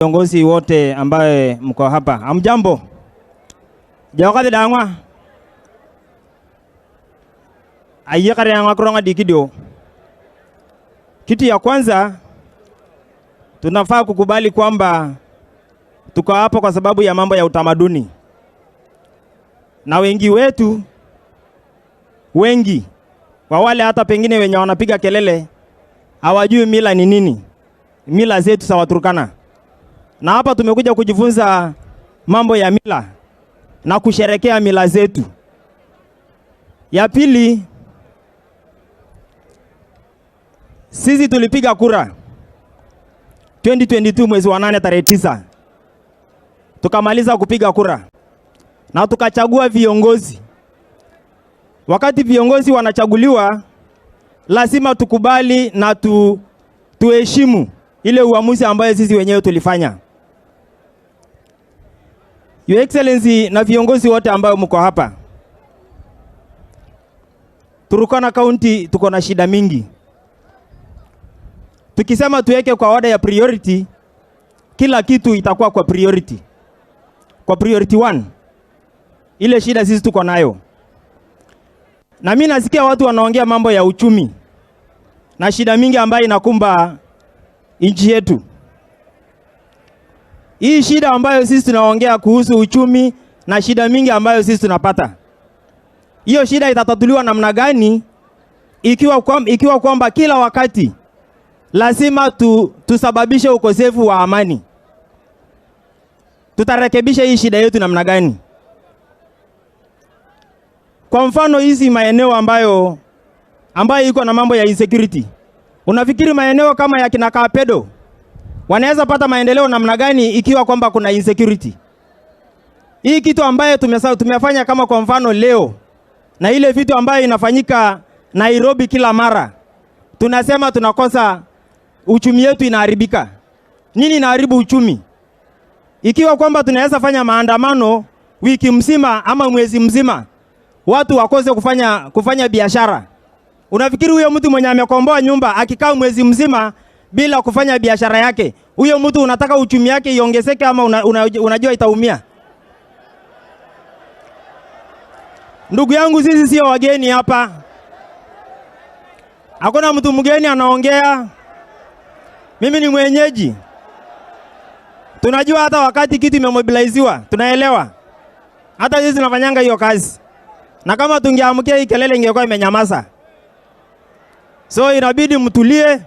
Viongozi wote ambaye mko hapa, amjambo. Jawakati dangwa ayyakare yangwa kuronga dikidio. Kitu ya kwanza tunafaa kukubali kwamba tuko hapa kwa sababu ya mambo ya utamaduni, na wengi wetu, wengi wa wale hata pengine wenye wanapiga kelele hawajui mila ni nini, mila zetu za Waturkana. Na hapa tumekuja kujifunza mambo ya mila na kusherekea mila zetu. Ya pili, sisi tulipiga kura 2022 mwezi wa 8 tarehe 9, tukamaliza kupiga kura na tukachagua viongozi. Wakati viongozi wanachaguliwa, lazima tukubali na tuheshimu ile uamuzi ambayo sisi wenyewe tulifanya. Your Excellency na viongozi wote ambao mko hapa, Turkana County tuko na shida mingi. Tukisema tuweke kwa order ya priority, kila kitu itakuwa kwa priority. Kwa priority 1, ile shida sisi tuko nayo. Na mimi nasikia watu wanaongea mambo ya uchumi na shida mingi ambayo inakumba nchi yetu. Hii shida ambayo sisi tunaongea kuhusu uchumi na shida mingi ambayo sisi tunapata, hiyo shida itatatuliwa namna gani ikiwa kwamba kila wakati lazima tusababishe ukosefu wa amani? Tutarekebisha hii shida yetu namna gani? Kwa mfano hizi maeneo ambayo iko na mambo ya insecurity, unafikiri maeneo kama ya kina Kapedo wanaweza pata maendeleo namna gani ikiwa kwamba kuna insecurity? Hii kitu ambayo tumefanya kama kwa mfano leo na ile vitu ambayo inafanyika Nairobi kila mara, tunasema tunakosa uchumi yetu inaharibika. Nini inaharibu uchumi? Ikiwa kwamba tunaweza fanya maandamano wiki mzima ama mwezi mzima, watu wakose kufanya biashara. Unafikiri huyo mtu mwenye amekomboa nyumba akikaa mwezi mzima bila kufanya biashara yake, huyo mtu unataka uchumi yake iongezeke ama unajua itaumia? Ndugu yangu, sisi sio wageni hapa. Hakuna mtu mgeni anaongea. Mimi ni mwenyeji. Tunajua hata wakati kitu imemobiliziwa, tunaelewa. Hata sisi tunafanyanga hiyo kazi. Na kama tungeamkia hii kelele ingekuwa imenyamaza. So inabidi mtulie.